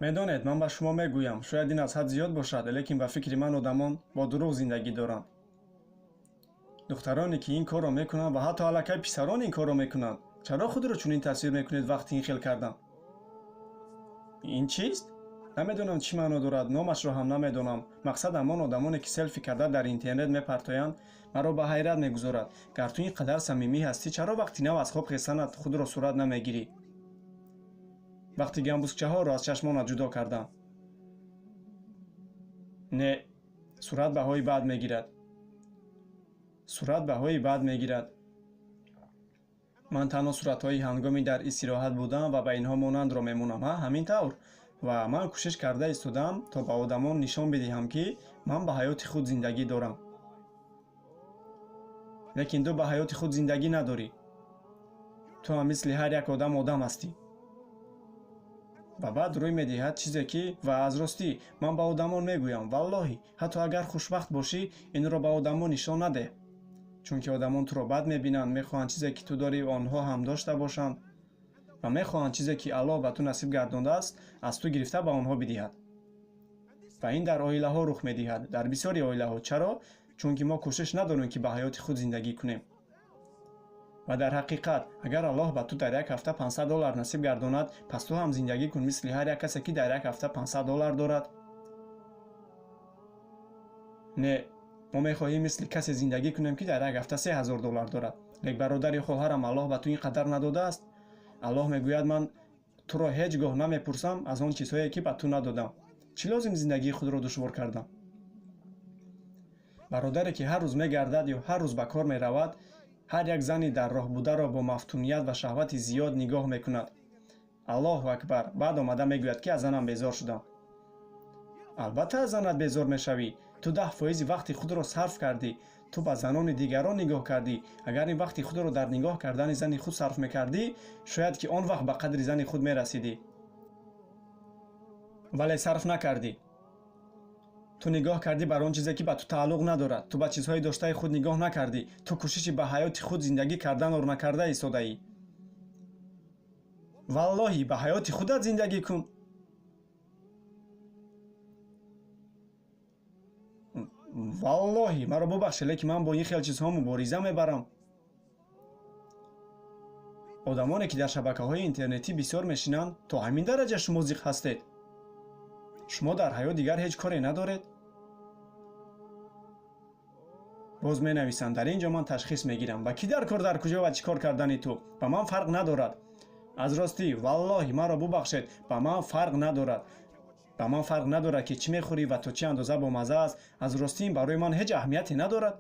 Медонед, ман ба шумо мегӯям, шояд ин аз ҳад зиёд бошад, лекин ба фикри ман одамон бо дурӯғ зиндагӣ доранд. Духтароне ки ин корро мекунанд ва ҳатто аллакай писарон ин корро мекунанд, чаро худро чунин тасвир мекунед вақти ин хел кардан? Ин чист? Намедонам чӣ маъно дорад, номашро ҳам намедонам. Мақсад ҳамон одамоне ки селфи карда дар интернет мепартоянд, маро ба ҳайрат мегузорад. Гар ту ин қадар самимӣ ҳастӣ, чаро вақти нав аз хоб хестанат худро сурат намегирӣ? Вақти гамбузчаҳоро аз чашмонат ҷудо кардам. Не, сурат баҳои бад мегирад. Сурат баҳои бад мегирад. Ман танҳо суратҳои ҳангоми дар истироҳат будам ва ба инҳо монандро мемонам. Ҳа, ҳамин тавр. Ва ман кӯшиш карда истодам, то ба одамон нишон бидиҳам, ки ман ба ҳаёти худ зиндагӣ дорам. Лекин ту ба ҳаёти худ зиндагӣ надорӣ. Ту ҳам мисли ҳар як одам одам ҳастӣ. Ва баъд рӯй медиҳад чизе ки ва аз ростӣ ман ба одамон мегӯям, валлоҳи, ҳатто агар хушбахт бошӣ, инро ба одамон нишон надеҳ. Чунки одамон туро бад мебинанд, мехоҳанд чизе ки ту дорӣ онҳо ҳам дошта бошанд ва мехоҳанд чизе ки Аллоҳ ба ту насиб гардондааст аз ту гирифта ба онҳо бидиҳад. Ва ин дар оилаҳо рух медиҳад, дар бисёри оилаҳо. Чаро? Чунки мо кӯшиш надорем, ки ба ҳаёти худ зиндагӣ кунем. Ва дар ҳақиқат, агар Аллоҳ ба ту дар як ҳафта $500 насиб гардонад, пас ту ҳам зиндагӣ кун мисли ҳар як касе, ки дар як ҳафта $500 дорад. Не, мо мехоҳем мисли касе зиндагӣ кунем, ки дар як ҳафта $3000 дорад. Лек бародари хоҳарам, Аллоҳ ба ту ин қадар надодааст. Аллоҳ мегӯяд, ман туро ҳеҷ гоҳ намепурсам аз он чизҳое, ки ба ту надодам. Чӣ лозим зиндагии худро душвор кардан? Бародаре, ки ҳар рӯз мегардад ё ҳар рӯз ба кор меравад, ҳар як зани дар роҳ бударо бо мафтуният ва шаҳвати зиёд нигоҳ мекунад. Аллоҳу акбар! Баъд омада мегӯяд, ки аз занам безор шудам. Албатта аз занат безор мешавӣ. Ту 10% вақти худро сарф кардӣ. Ту ба занони дигарон нигоҳ кардӣ. Агар ин вақти худро дар нигоҳ кардани зани худ сарф мекардӣ, шояд ки он вақт ба қадри зани худ мерасидӣ. Вале сарф накардӣ. Ту нигоҳ кардӣ бар он чизе, ки ба ту тааллуқ надорад. Ту ба чизҳои доштаи худ нигоҳ накардӣ. Ту кӯшиши ба ҳаёти худ зиндагӣ карданро накарда истодаӣ. Валлоҳи, ба ҳаёти худат зиндагӣ кун. Валлоҳи, маро бубахшед, лекин ман бо ин хел чизҳо мубориза мебарам. Одамоне, ки дар шабакаҳои интернетӣ бисёр мешинанд, то ҳамин дараҷа шумо зиқ ҳастед. Шумо дар ҳаёт дигар ҳеҷ коре надоред? Боз менависам, дар ин ҷо ман ташхис мегирам. Ба кӣ дар кор, дар куҷо ва чӣ кор кардани ту? Ба ман фарқ надорад. Аз ростӣ, валлоҳи, маро бубахшед, ба ман фарқ надорад. Ба ман фарқ надорад, ки чӣ мехӯрӣ ва то чӣ андоза бомазза аст. Аз ростӣ ин барои ман ҳеҷ аҳамияте надорад.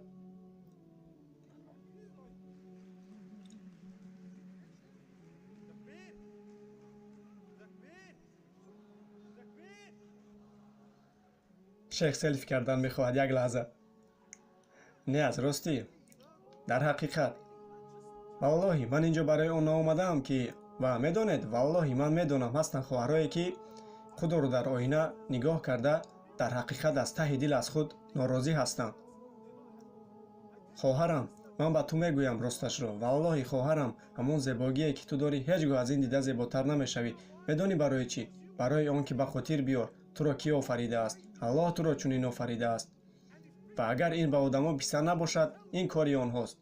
Шейх селфи кардан мехоҳад як лаҳза. Не, аз ростӣ, дар ҳақиқат. Валлоҳи, ман инҷо барои он наомадаам, ки ва медонед, валлоҳи, ман медонам ҳастанд хоҳарое, ки худро дар оина нигоҳ карда дар ҳақиқат аз таҳи дил аз худ норозӣ ҳастанд. Хоҳарам, ман ба ту мегӯям росташро. Валлоҳи, хоҳарам, ҳамон зебогие, ки ту дорӣ, ҳеҷ гоҳ аз ин дида зеботар намешавӣ. Медонӣ барои чӣ? Барои он ки ба хотир биёр, туро кӣ офаридааст? Аллоҳ туро чунин офаридааст. Ва агар ин ба одамон писанд набошад, ин кори онҳост.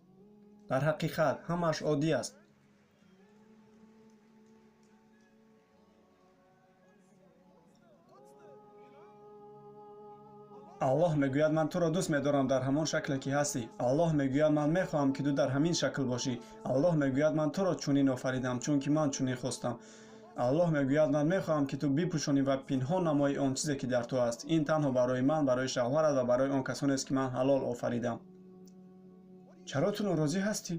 Дар ҳақиқат ҳамааш оддӣ аст. Аллоҳ мегӯяд, ман туро дӯст медорам дар ҳамон шакле, ки ҳастӣ. Аллоҳ мегӯяд, ман мехоҳам, ки ту дар ҳамин шакл бошӣ. Аллоҳ мегӯяд, ман туро чунин офаридам, чунки ман чунин хостам. Аллоҳ мегӯяд, ман мехоҳам, ки ту бипӯшонӣ ва пинҳон намоӣ он чизе, ки дар ту аст. Ин танҳо барои ман, барои шавҳарат ва барои он касонест, ки ман ҳалол офаридам. Чаро ту норозӣ ҳастӣ?